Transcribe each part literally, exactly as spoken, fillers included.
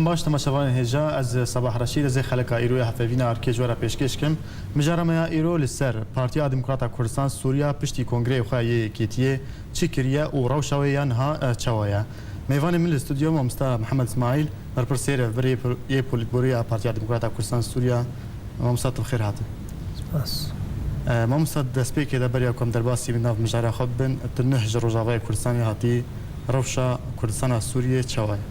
Baş, temaşevanên hêja, ez Sabah Reşîd, ez ê xeleka îro ya hevpeyvîna Arkê ji we re pêşkêş kim. Mijara me ya îro li ser Partiya Demokrata Kurdistan Sûriya piştî kongreyê xwe yê Yekîtiyê çi kiriye û rewşa wê ya niha, e, çawa ye? Mêvanê min li stûdyo mamosta Mihemed Îsmaîl, berpirsê rêvebirê yê Polîtbûroyê ya Partiya Demokrata Kurdistan Sûriya. Mamosta, tu bi xêr hatî. Spas. E, mamosta, di destpêkê de beriya ku em derbasî bi nav mijara xwe bibin, tu nuh ji Rojavayê Kurdistanê hatî, rewşa Kurdistana Sûriyê çawa ye?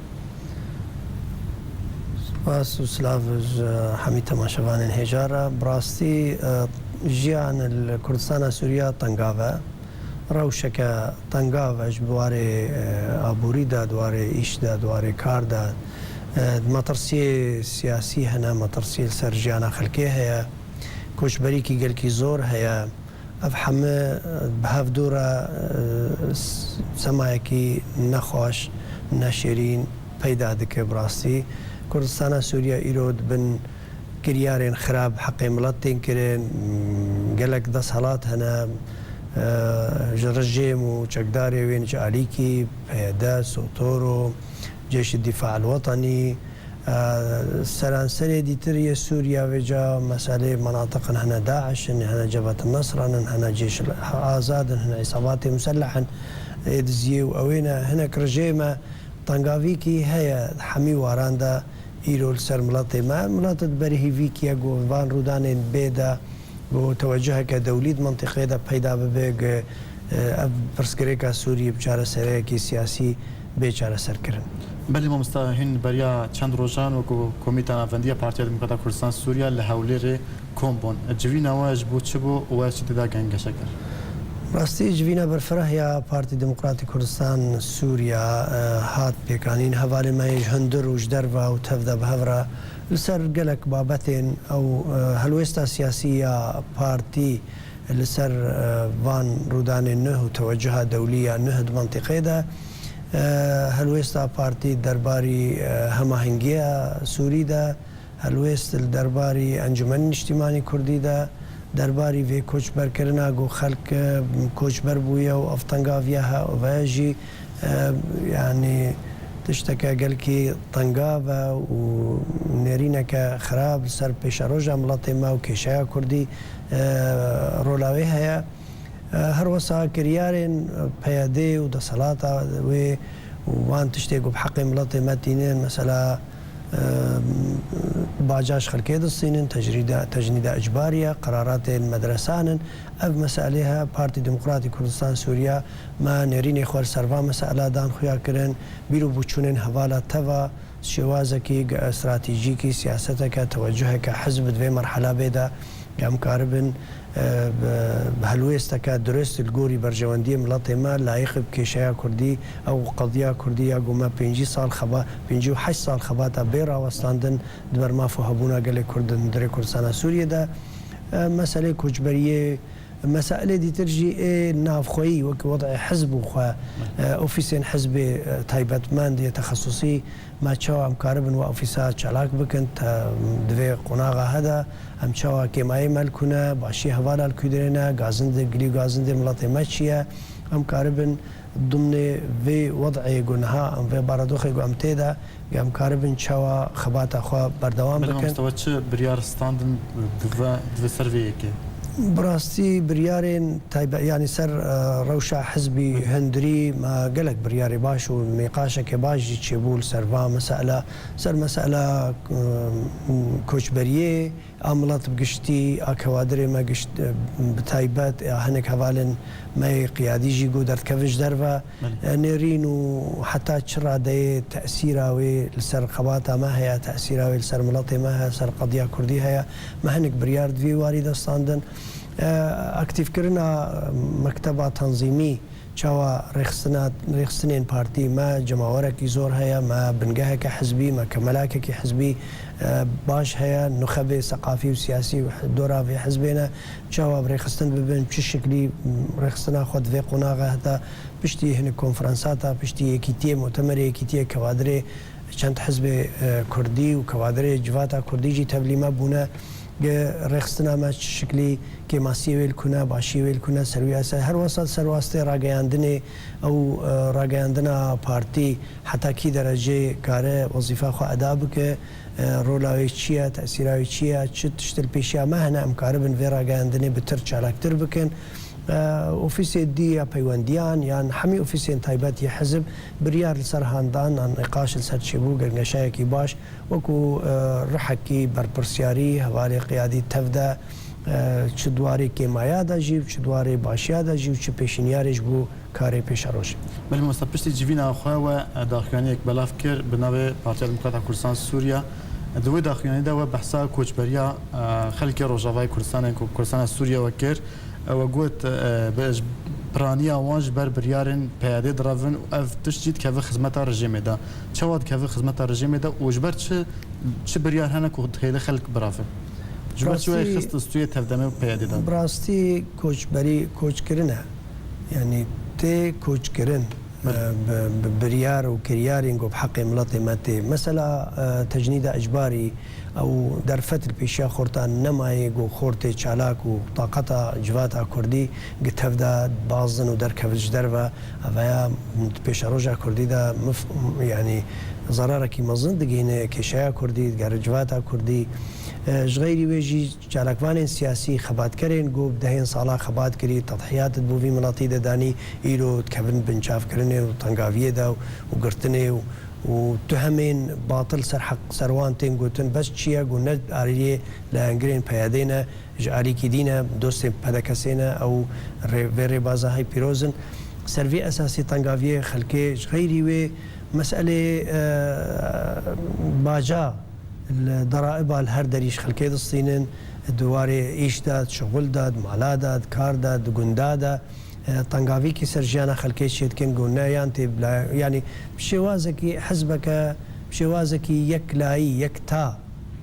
Spas û silav ji hemî temaşevanên hêja re. Bi rastî, e, jiyan li Kurdistana Sûriya tengav e. Rewşeke tengav e ji bi warê, e, aborî de, di warê îş de, di warê kar de. E, metirsiyê siyasî hene, metirsiyê li ser jiyana xelkê heye. Koçberîkî gelkî zor heye. Ev heme, e, bi hev dû re, e, s-, semayekî nexweş, neşêrîn peyda dike bi rastî. Kurdistana Sûriye îro di bin kiryarên xirab heqê milet tên kirin, gelek desthilat hene, e, ji rejîm û çekdarê wê ji alîkî, P Y D, Sotoro, Ceyşê Dîfa El Wetenî, e, seranserê dîtir yê Sûriya vêca meselê menatiqin hene DAIŞ in, hene Cebhet El Nesra in, hene Ceyş El Azad in, hene îsabatê muselleh in, ê diziyê û ewê ne, hinek rejê me tengavîkî heye di hemî waran de îro li ser miletê me. Milet di ber hîvîkî ye ku van rûdanên bê de ku tewecuheke dewlî di mentiqê de peyda bibe, ku, e, ev pirsgirêka Sûriyê bi çareseriyekî siyasî bê çareserkirin. Belê mamosta, hîn beriya çend rojan wekî Komîta Navendî ya Partiya Demokrata Kurdistan Sûriya li Hewlêrê kom bûn. Civîna we ji bo çi bû û we çi tê de gengeşe kir? Rastî civîna berfireh ya Partî Demokratî Kurdistan Sûriya, e, hat pêkanîn. Hevalên me yê ji hundir û ji derve û tev de bi hev re li ser gelek babetên ew, e, helwêsta siyasî ya partî li ser, e, van rûdanên nuh û tewecuha dewlî ya nuh di mentiqê de, e, helwêsta partî derbarî, e, hemahengiya Sûrî de, helwêst li derbarî Encûmenê Niştîmanî Kurdî de, derbarî vê koçberkirina ku xelk, e, koçber bûye û ev tengaviya he, ve jî, e, yanî tişteke gelkî tengav e û nêrîneke xirab li ser pêşeroja miletê me û kêşeya Kurdî, e, rola wê heye. E, her wisa kiryarên P Y D û desthilata wê û wan tiştê ku bi heqê miletê me tînin, mesela, e, baca ji xelkê distînin, tecrîda, tecnîda icbarî ye, qeraratên medresan in. Ev meselê he, Partî Demokratî Kurdistan Sûriya me nêrînê xwe li ser van mesela dan xuya kirin, bîr û boçûnên hevala teva, şêwazekî ge-, stratejîkî, siyaseteke, tewecuheke hizb di vê merhela bê de em karibin, e, bi, bi helwêsteke dirust li gorî berjewendiyê miletê me layiq bi kêşeya Kurdî, ew qediya Kurdî ya ku me pêncî sal xeba-, pêncî û heşt sal xebata bê rawestandin di ber maf û hebûna gelê Kurd di hundirê Kurdistana Sûriyê de. E, meselê koçberiyê, mesailê dîtir jî ê navxweyî wekî wed'ê hizb û xwe, e, ofîsên hizbê, e, taybetmend yê texesusî, me çawa em karibin we ofîsa çalak bikin, te, di vê qonaxa he de em çawa kêmayê me li ku ne, başî hevala li ku dirê ne, gazindê gilî û gazindê miletê me çi ye, em karibin dimnê vê wed'ê ku niha em vê baradoxê ku em tê de, em karibin çawa xebata xwe berdewam Belê bikin. Mamoste, we çi biryar standin di ve, di ve ser vê yekê? Bi rastî biryarên taybet, yanî ser, e, rewşa hizbî hundirî me gelek biryarê baş û nîqaşeke baş jî çêbû li ser va mesela, ser mesela, e, koçberiyê, a milet bi giştî, a kewadirê me gişt-, bi taybet, ya hinek hevalên me yê qiyadî jî ku derdikevin ji derve, Belê. e, nêrîn û heta çi radeyê tesîra wê li ser xebata me heye, tesîra wê li ser miletê me heye, ser qediya Kurdî heye. Me hinek biryar di vî warî de standin. E, aktîfkirina mekteba tenzîmî, çawa rêxistina, rêxistinên partî me cemawerekî zor heye, me bingeheke hizbî, me kemelakekî hizbî, e, baş heye, nuxebê seqafî û siyasî û dora vê hizbê ne, çawa bi rêxistin bibin, bi çi şiklî, m, rêxistina xwe di vê qonaxa heta piştî hinek konferansata, piştî yekîtiyê, mutemerê yekîtiyê kewadirê çend hizbê, e, kurdî û kewadirê civata kurdî jî tevlî me bûne. Ge rêxistina me çi şiklî kêmasiyê wê li ku ne, başiyê wê li ku ne, ser wî esas, her wesa ser wastê rageyandinê ew, e, rageyandina partî heta kî derecê kare wezîfa xwe eda bike, e, rola wê çi ye, tesîra wê çi ye, çi tişt li pêşiya me hene, em karibin vê rageyandinê bitir, çalaktir bikin. E, ofîsê dî ya peywendiyan yan hemî ofîsên taybet yê hizib biryar li ser han dan an nîqaş li ser çêbû, gengeşayekî baş, wekû, e, rihekî berpirsiyarî hevalê qiyadî tev de, e, çi di warê kêmaya de jî û çi di warê başiya de jî û çi pêşîniyarê ji bo karê pêşerojê. Belê mamoste, piştî civîna xwe we, e, daxuyaniyek belav kir bi navê Partiya Demokrata Kurdistan Sûriya. Di wê daxuyanî de we behsa koçberiya, e, xelkê Rojavayê Kurdistanê ku Kurdistana Sûriye we kir. Ew got, e, bi, ji piraniya wan ji ber biryarên P Y D'ê direvin û ev tişt jî dikeve xizmeta rejîmê de. Çawa dikeve xizmeta rejîmê de û ji ber çi, çi biryar hene ku dihêle xelk bireve? Ji ber çi we Rastî, xist stûyê tevdemê û P Y D'ê de? Bi rastî koçberî, koçkirin e. Yanî tê koçkirin, Belê. e, bi, bi biryar û kiryarên ku bi heqê miletê me tê. Mesela, e, tecnîda icbarî, Ew derfet li pêşiya xortan nemaye ku xortê çalak û taqeta civata kurdî gi tev de bazin û derkevit ji derve. Ev ya di pêşeroja kurdî de mif-, yanî zerarekî mezin digihîne kêşeya kurdî, digere civata kurdî. E, ji xeyrî wê jî çalakvanên siyasî, xebatkerên ku bi dehên sala xebat kirî, tedhiyat di bo vî miletî de danî, îro dikevin binçavkirinê û tengaviyê de û girtinê û û tuhemên batil ser heq, ser wan tên gotin, bes çi ye ku ne aliyê layengirên P Y D'ê ne, ji alîkî dî ne, dostên P D K'ê ne, ew rê-, vê rêbaza hey pîroz in. Ser vî esasî tengaviyê xelkê ji xeyrî wê meselê, e, baca li deraiba li her derî ji xelkê distînin, di warê îş de, di şixul de, di mala de, di kar de, di gunda de. E, tengavîkî ser jiyana xelkê çêdikin ku ne yan tê bila, yanî bi şêwazekî hizbeke, bi şêwazekî yeklayî, yekta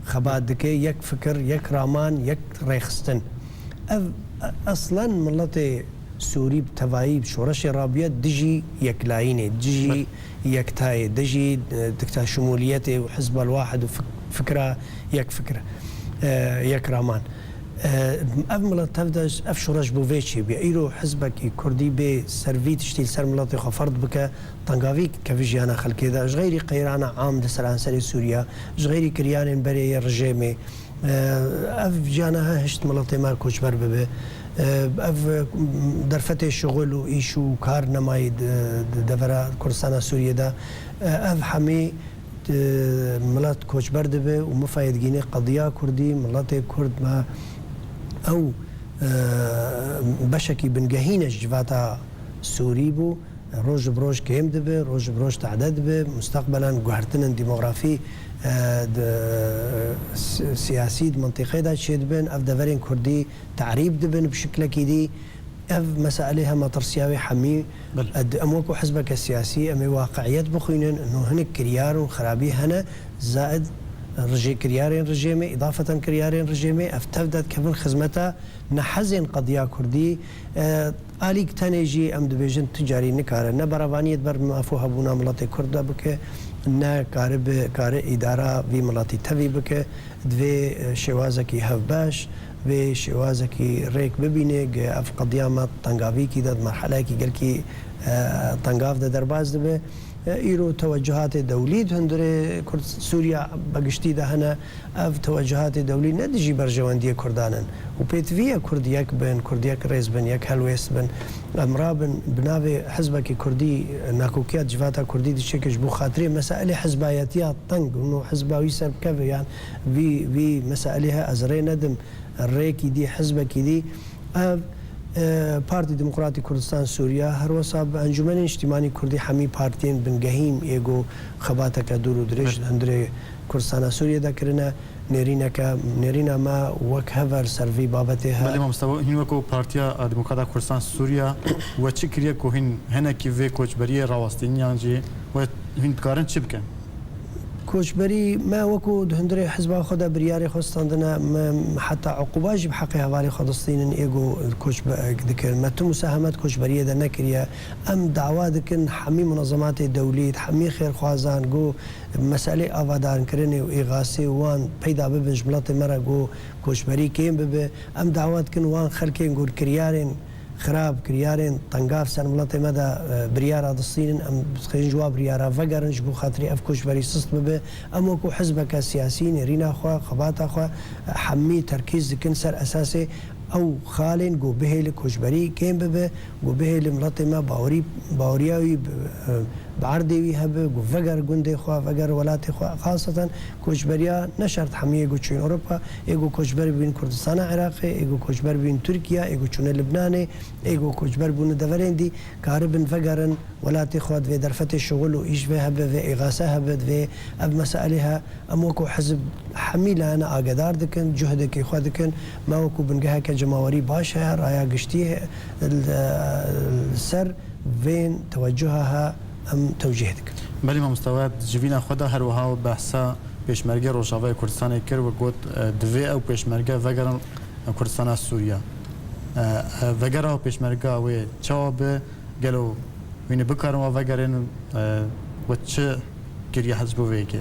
xebat dike, yek fikir, yek raman, yek rêxistin. Ev, e, eslen miletê Sûrî bi tevayî bi şoreşê rabiye dijî yeklayînê, dijî Belê. yektayê, dijî, e, dikta şumûliyetê û hizbel wahid û fik-, fikra yek fikir, e, yek raman. Ev milet tev de ev şoreş bo vê çêbûye. Îro hizbekî kurdî bê ser vî tiştî li ser miletê xwe ferz bike, tengavî keve jiyana xelkê de. Ji xeyrî qeyrana am di seranserê Sûriya, ji xeyrî kiryarên berê yê rejêmê, ev jiyana he hişt miletê me koçber bibe. Ev derfetê şixul û îş û kar nemayî di, di devera Kurdistana Sûriyê de. Ev hemî Di milet koçber dibe û mifayê digîne qediya kurdî, miletê kurd me ew, e, beşekî bingehîn e ji civata Sûrî bû. Roj bi roj kêm dibe, roj bi roj tade dibe. Mustaqbelen guhertinên demografî, e, di, si-, siyasî di mintîqê de çêdibin. Ev deverên kurdî tehrîb dibin bi şiklekî dî. Ev meselê hema tirsiya wê hemî, Belê. ed-, em wekû hizbeke siyasî, em ê waqi'iyet bixwînin, ino hinek kiryar û xirabî hene, zaid rijê-, kiryarên rejêmê, îdafeten kiryarên rejêmê, ev tev de dikevin xizmeta nehezên qediya kurdî. E, alîk tenê jî em dibêjin tu carî nikare ne berevaniyê di ber maf û hebûna miletê kurd de bike, ne kare bi, kare îdara vî miletî tevî bike. Divê, e, şêwazekî hevbeş, vê şêwazekî rêk bibîne, ge ev qediya me tengavîkî de, di merheleyekî gelkî, e, tengav de derbas dibe. E, îro tewecuhatê dewlî di hundirê Kurd, Sûriya be giştî de hene. Ev tewecuhatê dewlî ne dijî berjewendiyê Kurdan in. Û pêtivî ye Kurd yek bin, Kurd yek rêz bin, yek helwêst bin. Em rabin bi navê hizbekî Kurdî, nakokiya civata Kurdî diçe ke ji bo xatirê meselê hizbayetiya teng, no hizba wî ser bikeve yan vî, vî meselê he ez rê nedim, rêkî dî, hizbekî dî. Ev, e, Partî Demokratî Kurdistan Sûriya, her wesa bi Encûmenên Niştîmanî Kurdî hemî partiyên bingehîn ê ku xebateke dûr û dirêj Belê. hundirê Kurdistana Sûriyê de kirine. Nêrîneke, nêrîna me wek hev e li ser vî babetê he. Belê mamoste, hîn wekû Partiya Demokrata Kurdistan Sûriya we çi kiriye ku hîn hinekî vê koçberiyê rawestînin yan jî we hîn dikarin çi bikin? Koçberî, me wekû di hundirê hizba xwe de biryarê xwe standine, me heta uquba jî bi heqê hevalê xwe distînin, ê ku koç be-, dikin. Me tu musahemet koçberiyê de nekiriye. Em dawa dikin hemî munezematê dewlî, hemî xêrxwazan ku meselê avadankirinê û îxasê wan peyda bibin ji miletê me re ku koçberî kêm bibe. Em dawa dikin wan xelkên ku kiryarên xirab, kiryarên tengav ser miletê me de, e, biryara distînin, em dixwazin ji wa biryara vegerin, ji bo xatirê ev koçberî sist bibe. Em wekû hizbeke siyasî nêrîna xwe, xebata xwe, e, hemî terkîz dikin ser esasê ew xalên ku bihêle koçberî kêm bibe, ku bihêle miletê me bawerî, baweriya wî bi, e, bi erdê wî hebe, ku veger gundê xwe, veger welatê xwe. Xaseten koçberiya ne şert hemiyê ku çûyîn Ewropa, ê ku koçber bûyîn Kurdistana Iraqê, ê ku koçber bûyîn Tirkiye, ê ku çûne Libnanê, ê ku koçber bûne deverên dî, karibin vegerin welatê xwe, divê derfetê şixul û îş vê hebe, vê îxase hebe, divê ev meselê he. Em wekû hizb hemî layene agedar dikin, cuhdekî xwe dikin. Me wekû bingeheke cemawerî baş heye, raya giştî li, li ser vên tewecuha he em tewcîh dikin. Belê mamoste, we di civîna xwe de her wiha behsa Pêşmergê Rojavayê Kurdistanê kir, we got, e, divê ew pêşmerge vegerin Kurdistana Sûriye. E, e, vegera pêşmerga wê çawa be? Gelo hûn ê bikarin wa vegerin? E, we çi kiriye hez bo vê yekê?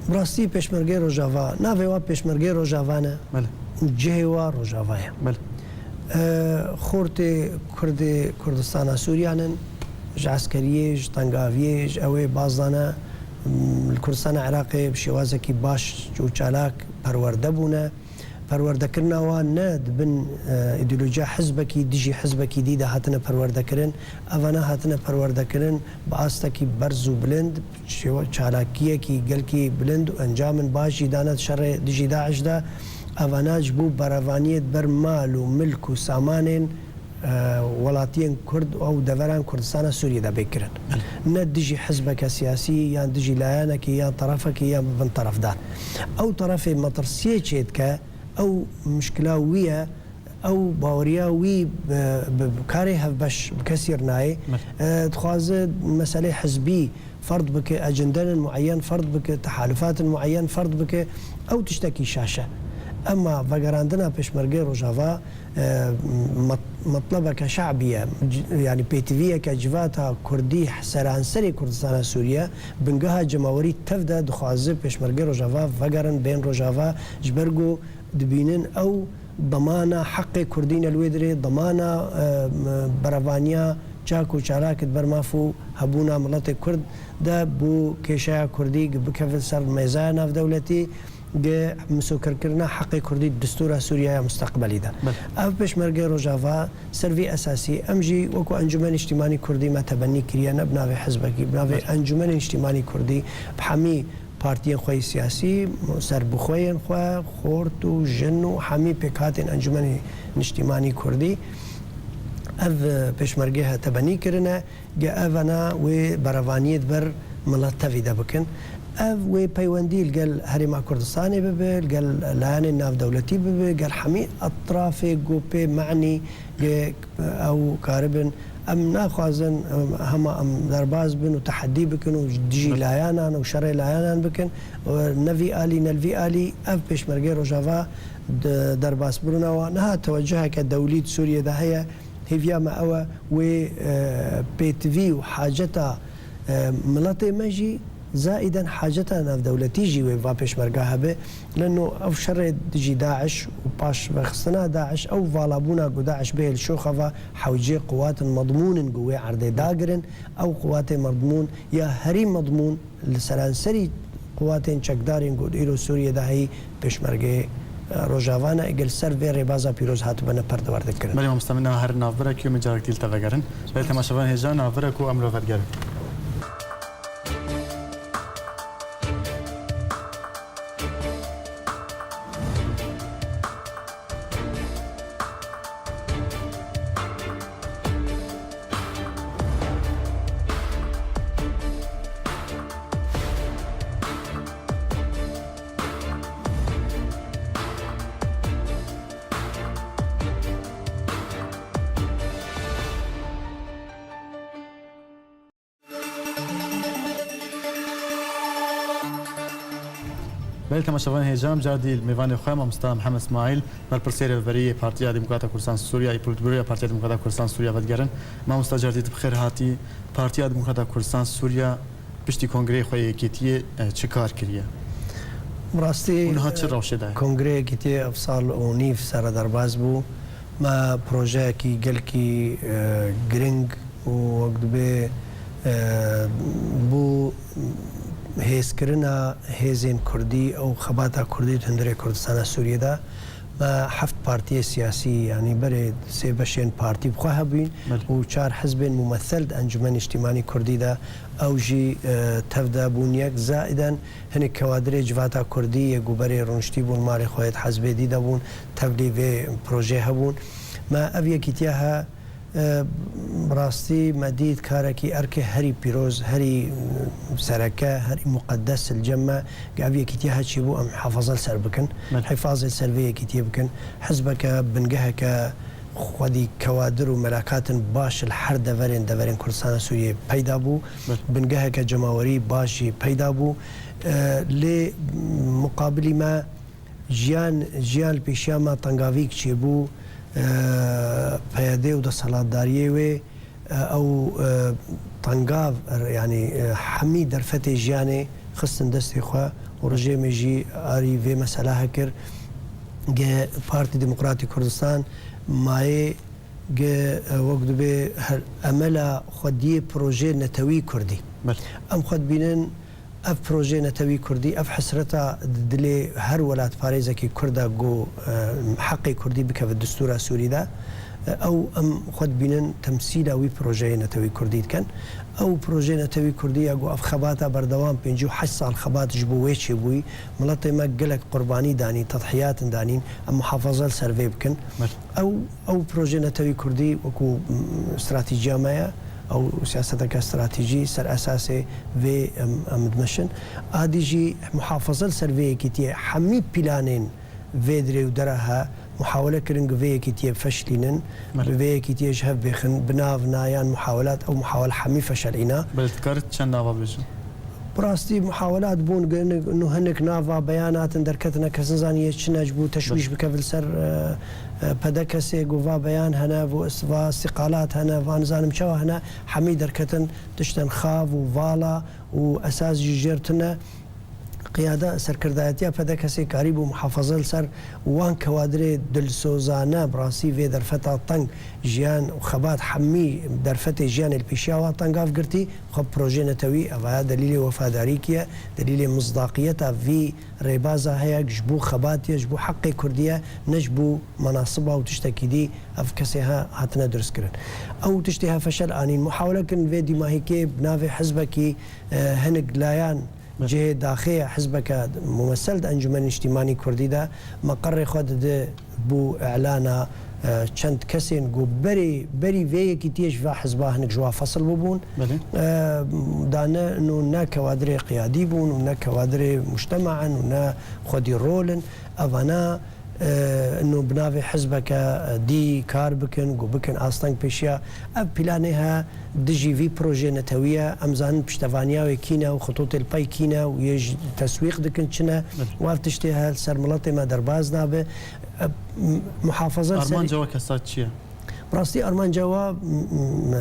Bi rastî Pêşmergê Rojava, navê wa Pêşmergê Rojava ne. Belê. Û cihê wa Rojava ye. Belê. E, xortê Kurdê Kurdistana Sûriyan in, ji eskeriyê, ji tengaviyê, ji ewê bazdane, m, li Kurdistana Iraqê bi şêwazekî baş û çalak perwerde bûne. Perwerdekirina wan ne di bin, e, îdeolojiya hizbekî, dijî hizbekî dî de hatine perwerdekirin. Evana hatine perwerdekirin bi astekî berz û bilind, şêwe-, çalakiyekî gelkî bilind û encamin baş jî dane di şerê dijî DAIŞ de. Evana ji bo berevaniyê di ber mal û milk û samanên, e, welatiyên Kurd û deveran Kurdistana Sûriyê de bê kirin. Belê. Ne dijî hizbeke siyasî yan dijî layanekî yan terefekî yan bi bin terefdar. Ew terefê metirsiyê çêdike, ew mişkila wî ye, ew baweriya wî bi, bi, bi karê hevbeş bi kesî re nayê. Belê. E, dixwaze meselê hizbî ferd bike, ecindeyên mueyen ferd bike, tehalufatên mueyen ferd bike, ew tiştekî şaş e. Ema vegerandina Pêşmergê Rojava, e, met-, metlebeke şe'bî ye, c-, yanî pêtiviyeke civata Kurdî seranserê Kurdistana Sûriye, bingeha cemawerî tev de dixwaze Pêşmergê Rojava vegerin, bên Rojava, ji ber ku dibînin ew demana heqê Kurdî ne li wê dirê, demana, e, m-, berevaniya çak û çalak di ber maf û hebûna miletê Kurd de bo kêşeya Kurdî gi bikeve ser mêzaya navdewletî, gi misokirkirina heqê Kurdî di distûra Sûriyeya musteqbelî de. Belê. Ev Pêşmergê Rojava ser vî esasî, em jî wekû Encûmenê Niştîmanî Kurdî me tebennî kiriye, ne bi navê hizbekî, bi navê Belê. Encûmenê Niştîmanî Kurdî, bi hemî partiyên xwe yê siyasî, serbixweyên xwe, xort û jin û hemî pêkhatên Encûmenê Niştîmanî Kurdî ev, e, pêşmergê he tebenî kirine, ge evana wê berevaniyê di ber milet tevî de bikin. Ev wê peywendî li gel Herêma Kurdistanê bibe, li gel layanên navdewletî bibe, gel hemî etrafê ku pê menî ge ew karibin. Em naxwazin, em, hema em derbas bin û tehedî bikin û dijî Belê. layanan û şerê layanan bikin. Û ne vî alî, ne li vî alî, ev Pêşmergê Rojava di derbasbirina wan. Niha teweciheke dewlî di Sûriyê de heye. Hêviya me ew e, wê, e, pêtivî û haceta, e, miletê me jî zaîden haceta navdewletî jî wê va pêşmerga hebe. Leno ev şerê dijî DAIŞ û paş vexistina DAIŞ, ew valabûna ku DAIŞ bihê li şoxa va hewcê quwatên medmûn in ku wê erdê dagirin, ew quwatê medmûn ya herî medmûn li seranserî quwatên çekdarên ku îro Sûriyê de heyî pêşmergeyê, e, Rojava ne, êgil ser vê rêbaza pîroz hatibine perdewerdekirin. Belê mamoste, min her navbirek û min carek dî li te vegerin. Belê temaşevan hêja navbirek û em li vegerin. Temaşevanên hêja, em cardî li mêvanê xwe, mamosta Mihemed Smaîl, berpirsê Rêveberiyê Partiya Demokrata Kurdistan Sûriya, yê polîtbüroya Partiya Demokrata Kurdistan Sûriya vedigerin. Mamosta, cardî tu bi xêr hatî. Partiya Demokrata Kurdistan Sûriya piştî kongreyê xwe yê Yekîtiyê, e, çi kar kiriye? Bi rastî, Û niha çi e, rewşê de ye? Kongreyê Yekîtiyê ev sal û nîv sere derbas bû. Me projeyekî gelkî, e, giring û wek dibê, e, bû hêzkirina hêzên Kurdî û xebata Kurdî di hundirê Kurdistana Sûriyê de. Me heft partiyê siyasî, yanî berê sê beşên partî bi xwe hebûn Belê. û çar hizbên mumesel di Encûmenê Niştîmanî Kurdî de ew jî, e, tev de bûn yek. Zaîden hinek kewadirê Civata Kurdî yê ku berê rûniştî bûn malê xwe yê di hizbê dî de bûn, tevlî vê projeyê hebûn. Me ev yekîtiya he, e, bi rastî me dît karekî erkê herî pîroz, herî, e, sereke, herî muqedes li cem me, ku ev yekîtiya he çêbû em hifaza li ser bikin, Belê. hifazê li ser vê yekîtiyê bikin. Hizbeke, bingeheke xwedî kewadir û melakatin baş li her deverên, deverên Kurdistana Sûriyê peyda bû. Belê. Bingeheke cemawerî baş jî peyda bû. E, lê muqabilî me jiyan, jiyan li pêşiya me tengavîk çêbû. E, P Y D û desthilatdariyê wê, e, ew, e, tengav, e, yanî, e, hemî derfetê jiyanê xistin destê xwe û rejêmê jî arî vê mesela he kir. Ge Partî Demokratî Kurdistan mayê ge, e, wek dibê her emela xwediyê projeyê netewî Kurdî. Belê. Em xwe dibînin ev projeyê netewî Kurdî, ev hesreta di dilê her welatparêzekî Kurd e ku, e, heqê Kurdî bikeve distûra Sûrî de. E, ew em xwe dibînin temsîla wî projeyê netewî Kurdî dikin. Ew projeyê netewî Kurdî ya ku ev xebata berdewam, pêncî û heşt sal xebat ji bo wê çêbûyî, miletê me gelek qurbanî danîn, tedhiyatin danîn, em muhafaza li ser vê bikin. Belê. Ew, ew proje netewî Kurdî wekû, mm, stratîjiya me ye. Ew siyaseteke stratîjî ser esasê vê em, em dimeşin. A dî jî muhafaza li ser vê yekîtiyê, hemî planên vê dirê û dera he muhawele kirin ku vê yekîtiyê bifeşlînin, Belê. bi vê yekîtiyê ji hev bêxin, bi nav na yan muhawelat, ew muhawele hemî feşelîna. Belê, dikarit çend nava bêjin? Bi rastî muhawelat bûn, hinek, nu hinek nava beyan hatin derketine, kes nizaniye çi ne ji bo teşwîş Belê. bikeve li ser, e, e, P D K S'ê, got va beyan hene, vo ist-, va îstîqalat hene, va nizanim çawa hene, hemî derketin, tiştên xav û vala û esas jî jêr tune. Qiyade, serkirdayetiya P D K S'ê karîbû muhafaza li ser wan kewadirê dilsozane, bi rastî vê derfeta teng jiyan û xebat hemî derfetê jiyanê li pêşiya wan tengav girtî. Xwe bi projeyê netewî, evaya delîlê wefadarîkî ye, delîlê misdaqiyeta vî rêbaza heye, ji bo xebatî ye, ji bo heqê Kurdî ye, ne ji bo menasiba û tiştekî dî ev kesê he hatine durustkirin. Ew tiştê he feşel anîn. Muhawele kirin vê dîmahîkê bi navê hizbekî, e, hinek layan Belê. cihê daxê ye, hizbeke mumesel di Encûmenê Niştîmanî Kurdî de meqerê xwe dide bo îlana, e, çend kesên ku berê, berî vê yekîtiyê ji va hizba hinek ji wa fesil bûbûn. Belê. E, dane, nu ne kewadirê qiyadî bûn û ne kewadirê mujtema in û ne xwedî rol in. Evana, e, nu bi navê hizbeke, e, dî kar bikin, ku bikin asteng pêşiya. Ev planê he dijî vî projê netewî ye. Em zanin piştevaniya wê kî ne û xitûtê li pey kî ne û yê ji teswîq dikin çi ne. Belê. Û ev tiştê he li ser miletê me derbas nabe. E, m-, muhafaza li ser Armanca we kesa çi ye? Bi rastî armanca we, m-, m-,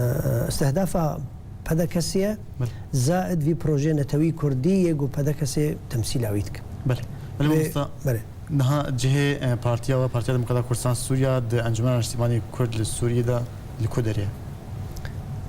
e, istihdafa P D K S'ê ye. Belê. Zaid vî projê netewî Kurdî yê ku P D K S'ê temsîla wî dike. Belê. Belê, Vê, mamosta. belê. Niha cihê, e, partiya we, Partiya Demokrata Kurdistan Sûriya, di Encûmena Niştimanî Kurd li Sûriyê de li ku derê ye?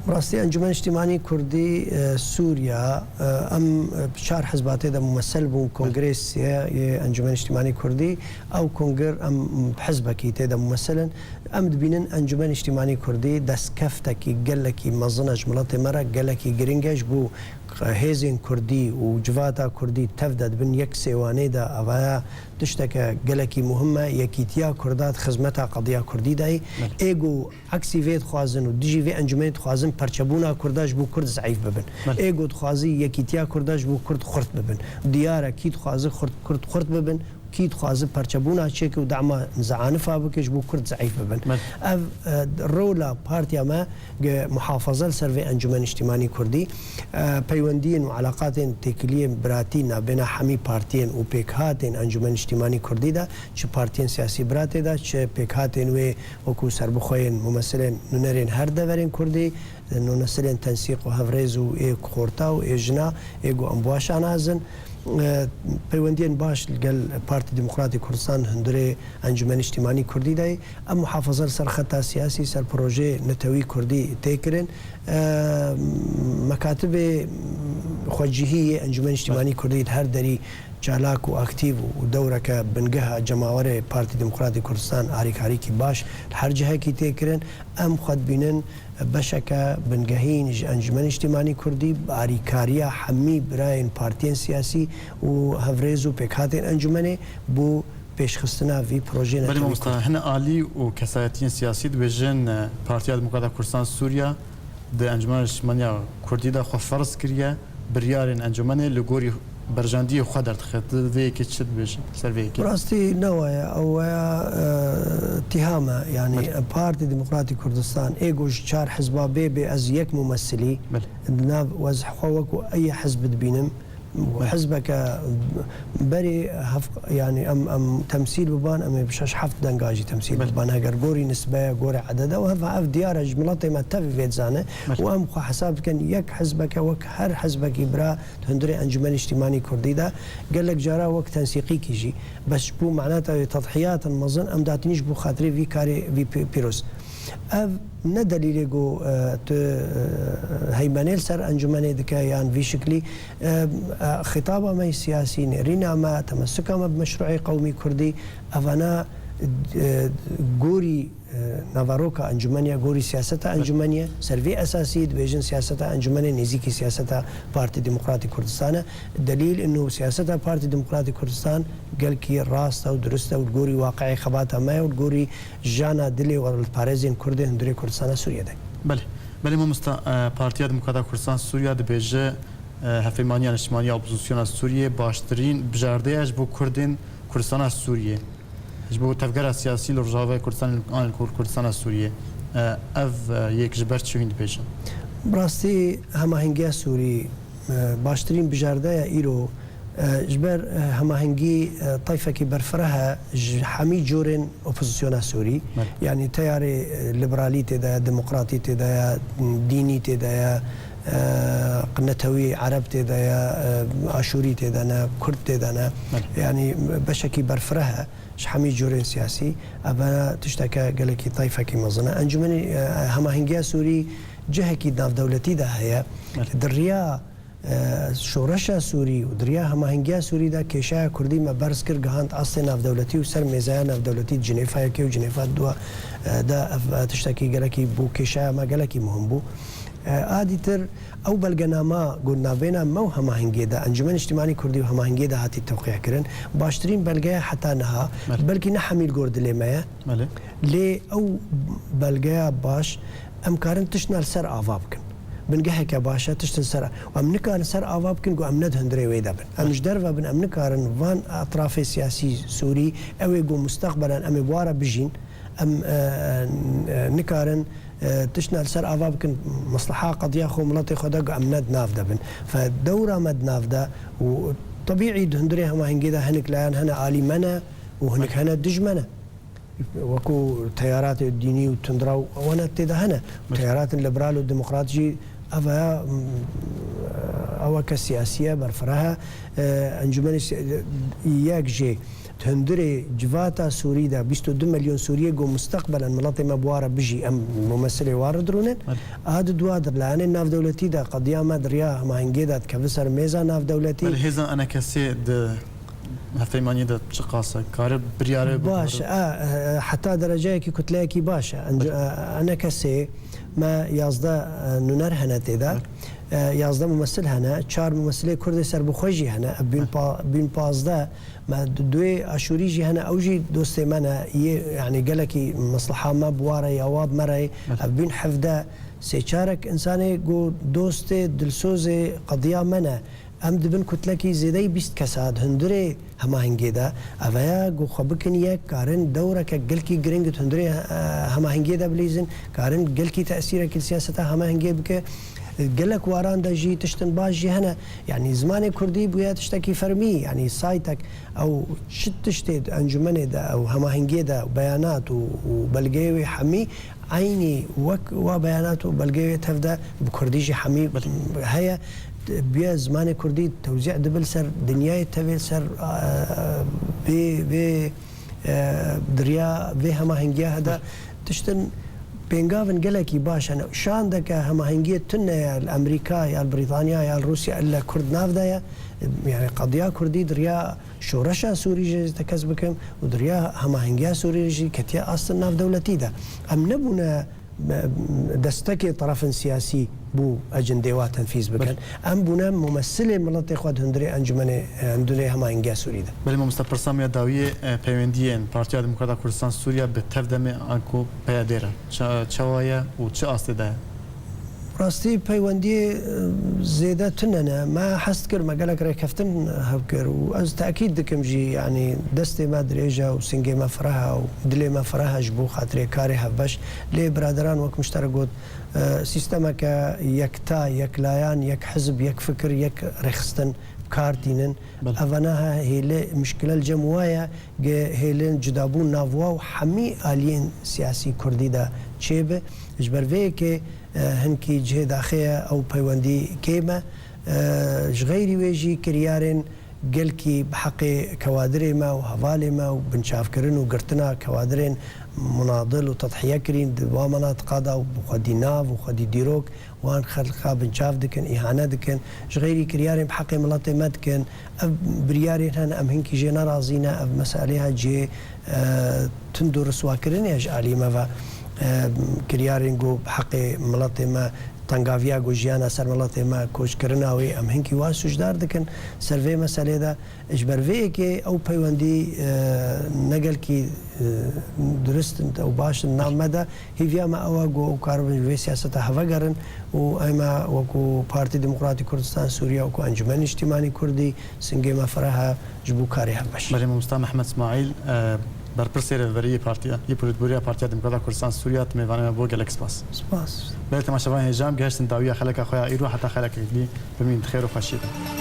Bi rastî Encûmena Niştimanî Kurdî, e, Sûriya, e, em, e, çar hizba tê de mumesel bûn, Kongrê Sê yê Encûmena Niştimanî Kurdî. Ew kongir em bi hizbekî tê de mumesel in. Em dibînin Encûmena Niştimanî Kurdî destkeftekî gelekî mezin e ji miletê me re, gelekî giring e ji bo hêzên Kurdî û civata Kurdî tev de dibin yek sêwanê de, evaya tişteke gelekî muhim e, yekîtiya Kurda di xizmeta qediya Kurdî de ye. Belê. Ê ku eksî vê dixwazin û dijî vê encûmenê dixwazin perçebûna Kurda ji bo Kurd zeîf bibin. Belê. Ê ku dixwazi yekîtiya Kurda ji bo Kurd xurt bibin. Diyar e kî dixwazi xurt, Kurd xurt bibin Kî dixwaze perçebûna çêke û dema zeanifa bike ji bo Kurd zeîf bibin. Belê. Ev, e, rola partiya me ge muhafaza li ser vê Encûmen Niştîmanî Kurdî. E, peywendiyên û eleqatên têkiliyên biratî nabêna hemî partiyên û pêkhatên Encûmen Niştîmanî Kurdî de, çi partiyên siyasî bira tê de, çi pêkhatên wê wekû serbixweyên, mumesilên nûnerên her deverên Kurdî, nûnesilên tensîq û hevrêz û ê xorta û ê jina, ê ku em bi wa şanazin. E, peywendiyên baş li gel Partî Demokratî Kurdistan hundirê Encûmenê Niştîmanî Kurdî de ye. Em muhafaza li ser xeta siyasî, ser projeyê netewî Kurdî tê kirin. E, mekatibê xwecihî yê Encûmenê Niştîmanî Kurdî di her derî çalak û aktîf û dewreke bingeha cemawerê Partî Demokratî Kurdistan alîkarîkî baş li her cihekî tê kirin. Em xwe dibînin beşeke bingehîn ji Encûmenê Niştîmanî Kurdî, bi alîkariya hemî birayên partiyên siyasî û hevrêz û pêkhatên encûmenê bo pêşxistina vî projeyê Belê netewî mamosta, Kurdî. Hine alî û kesayetiyên siyasî dibêjin, e, Partiya Demokrata Kurdistan Sûriya di Encûmena Niştimaniya Kurdî de xwe ferz kiriye, biryarên encûmenê li gorî berjandiyê xwe derdixe. Tu vê yekê çi dibêjî ser vê yekê? Bi rastî ne wa ye. Ew waya, e, tîham e. Yanî Belê. Partî Demokratî Kurdistan ê ku ji çar hizba bê, bê ez yek mumesilî Belê. di nav, ez xwe wekû ey hizb dibînim. Belê. Hizbeke berê hef-, yanî em, em temsîl biban, em ê bi şeş heft denga jî temsîl Belê. biban. Heger gorî nisbe ye, gorî edede û heva ev diyar e, ji miletê me tevî vê dizane Belê. û em xwe hesab dikin yek hizbeke wek her hizbekî bira di hundirê Encûmenê Niştîmanî Kurdî de gelek cara wek tensîqîkî jî. Bes ji bo manata wê tedhiyatin mezin em datînin ji bo xatirê vî karê vî pî-, pîroz. Ev ne delîlê ku, e, tu, e, heymenê li ser encûmenê dike yan vî şiklî. E, e, xitaba me yê siyasî, nêrîna me, temesika me bi meşrûê qewmî kurdî, evana, e, gorî, e, naveroka encûmenê ye, gorî siyaseta encûmenê ye. Ser vê esasî dibêjin siyaseta encûmenê nêzîkî siyaseta Partî Demokratî Kurdistan e. Delîl ino siyaseta Partî Demokratî Kurdistan gelkî rast e û dirust e û li gorî waqiê xebata me ye û li gorî jana dilê û parêzên Kurdê hundirê Kurdistana Sûriyê de. Belê. Belê mamosta, e, Partiya Demokrata Kurdistan Sûriya dibêje, e, Hevpeymaniya Niştimaniya Opozisyona Sûriyê baştirîn bijarde ye ji bo Kurdên Kurdistana Sûriyê. Ji bo tevgera siyasî li Rojavayê Kurdistanê an li Kurdistana Sûriyê. E, ev, e, yek ji ber çi hûn dibêjin? Bi rastî hemahengiya Sûrî, e, baştirîn bijarde ye îro, e, ji ber, e, hemahengî, e, tayfekî berfireh e ji hemî corên opozisyona Sûrî. Belê. Yanî teyarê, e, liberalî tê de ye, demokratî tê de ye, dînî tê de ye, e, netewî ereb tê de ye, e, aşûrî tê de ne, kurd tê de ne. Belê. Yanî beşekî berfireh e ji hemî corên siyasî. Ev tişteke gelekî tayfekî mezin e. Encûmenê, e, Hemahengiya Sûrî cihekî navdewletî de heye. Belê. Di riya e, şoreşa Sûrî û di riya hemahengiya Sûrî de kêşeya Kurdî me berz kir, gihand astê navdewletî û ser mêzeya navdewletî di Cinêfa yekê û Cinêfa dua, e, de ev, e, tiştekî gelekî bû, kêşeya me gelekî muhim bû. E, a dîtir ew belgenama ku navbêna me û hemahengiyê de, Encûmenê Niştîmanî Kurdî û hemahengiyê de hatî tewqîya kirin, baştirîn belge ye heta niha, Belê. belkî ne hemî li gor dilê me ye. Belê. Lê ew belgeya baş, em karin tiştna li ser ava bikin. Bingeheke baş e, tiştin ser a-, em nikarin ser ava bikin ku em ne di hundirê wê de bin. Em ji derve bin, em nikarin van etrafê siyasî Sûrî, ew ê ku mustaqbelen em ê bi wa re bijîn, em, e, e, nikarin, e, tiştna li ser ava bikin, mesleha qediya xwe, miletê xwe de ku em ne di nav de bin. Fe dewra me di nav de û tebîî di hundirê hemahengê de hinek layan hene alî me ne û hinek hene dij me ne. Wekû teyaratê dînî û tundra û wana tê de hene. Belê. Teyaratên liberal û demokrat jî ev e, mm, eweke siyasî ye, berfireh e. E, encûmenê si-, yek jê di hundirê civata Sûrî de bîst û du milyon Sûriyê ku mustaqbelen miletê me bi wa re bijî, em mumesilê wa re dirûnin. Belê. A di dua di layanê navdewletî de qediya me di riya hemahengê de dikeve ser mêza navdewletî. Belê, hêza enekesê di Hevpeymaniyê de çi qas e? Kare biryare Baş e, e, heta dereceyekî kutleyekî baş e. Enc-, Belê. e, enekesê me yazdeh, e, nûner hene tê de. Belê. E, yazdeh mumesil hene, çar mumesilê Kurdê serbixwe jî hene. Ev bîn Belê. pa-, bîn pazdeh me du-, duê Aşûrî jî hene. Ew jî dostê me ne. Yê, yanî gelekî mesleha me bi wa re ya, wa bi me re ye. Belê. Ev bîn hevdeh sê çarek însanê ku dostê dilsozê qediya me ne. Em dibin kutlekî zêdeyî bîst kesa di hundirê hemahengê de. Ev heye ku xwe bikin yek, karin dewreke gelkî giring di hundirê, e, hemahengê de bilîzin, karin gelkî tesîrekî li siyaseta hemahengê bike. Gelek waran de jî tiştin baş jî hene. Yanî zimanê kurdî bûye tiştekî fermî, yanî saytek ew çi tiştê di encûmenê de, ew hemahengiyê de beyanat û, û belgeyê wê hemî eynî wek wa beyanat û belgeyê wê tev de bi kurdî jî hemî heye. Bûye zimanê kurdî tewzî dibe li ser dinyayê tevê, li ser, e, vê, vê, e, di riya vê hemahengiya hede. Tiştin pêngavin gelekî baş hene. Şandeke hemahengiyê tune ye li Amerîka ya li Brîtanya ya li Rûsya, ille kurd nav de ye. Yani qediya kurdî di riya şoreşa Sûrî jî tekez bikim û di riya hemahengiya Sûrî jî ketiye astin navdewletî de. Em nebûne, e, destekê terefin siyasî bû ecindê wa tenfîz bikin. Em bûne mumesilê miletê xwe di hundirê encûmenê, e, hundirê hemahengiya Sûrî de. Belê mamoste, pirsa me ya dawiyê, e, peywendiyên Partiya Demokrata Kurdistan Sûriya bi TEV-DEMê anku PYDê re ça-, çawa ye û çi astê de ye? Rastî peywendiyê, e, zêde tune ne. Me hest kir, me gelek rêkeftin hev kir û ez tekîd dikim jî, yanî destê me dirêj e û singê me fireh e û dilê me fireh e ji bo xatirê karê hevbeş. Lê biraderan wek min ji te re got, e, sîstemeke yekta, yeklayan, yek hizb, yek fikir, yek rêxistin kar tînin. Belê. Evana he hêle, mişkile li cem wa ye, ge hêlên cudabûn nav wa û hemî aliyên siyasî kurdî de çêbe. Ji ber vê yekê, e, hinkî cihê daxê ye, ew peywendî kêm e. E, ji xeyrî wê jî kiryarên gelkî bi heqê kewadirê me û hevalê me û binçavkirin û girtina kewadirên munadil û tedhiye kirîn di wa menatiqa de û bi xwedî nav û xwedî dîrok wan xelqa binçav dikin, îhane dikin. Ji xeyrî kiryarên bi heqê miletê me dikin. Ev biryarên hene, em hinkî jê nerazî ne. Ev meseleya cihê, e, tund û riswakirinê ji alî me ve, e, kiryarên ku bi heqê miletê me tengaviya ku jiyana ser miletê me koçkirina wê, em hinkî wan sûcdar dikin ser vê meselê de. Ji ber vê yekê ew peywendî, e, ne gelkî, e, durist in, ew baş in nav me de. Hêviya me ew e ku ew karibin ji vê siyaseta heve gerin û em e wekû Partî Demokratîk Kurdistan Sûriye, wekû Encûmenê Niştîmanî Kurdî, singê me fireh e ji bo karê hevbeş. Belê, mamosta Mehmet Smaîl, e, berpirsê rêveberiya Partiya, yê polîtbûroya Partiya Demokrata Kurdistan Sûriye, tu mêvanê me bû, gelek spas. Spas. Belê, temaşevanên hêja, em gihiştin dawiya xeleka xwe ya îro, heta xelekek dî bimînin di xêr û xweşiyê de.